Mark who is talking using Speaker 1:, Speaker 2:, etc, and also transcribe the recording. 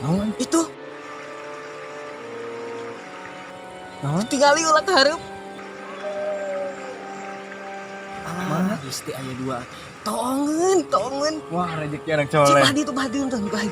Speaker 1: Naon?
Speaker 2: Itu.
Speaker 1: Naon?
Speaker 2: Tingali ulah ka hareup.
Speaker 1: Mana?
Speaker 2: Ah, Gusti, aya dua. Toongeun, toongeun.
Speaker 1: Wah, rezeki anak
Speaker 2: Cik
Speaker 1: soleh.
Speaker 2: Mahdi tuh, Mahdi tuh, Mahdi.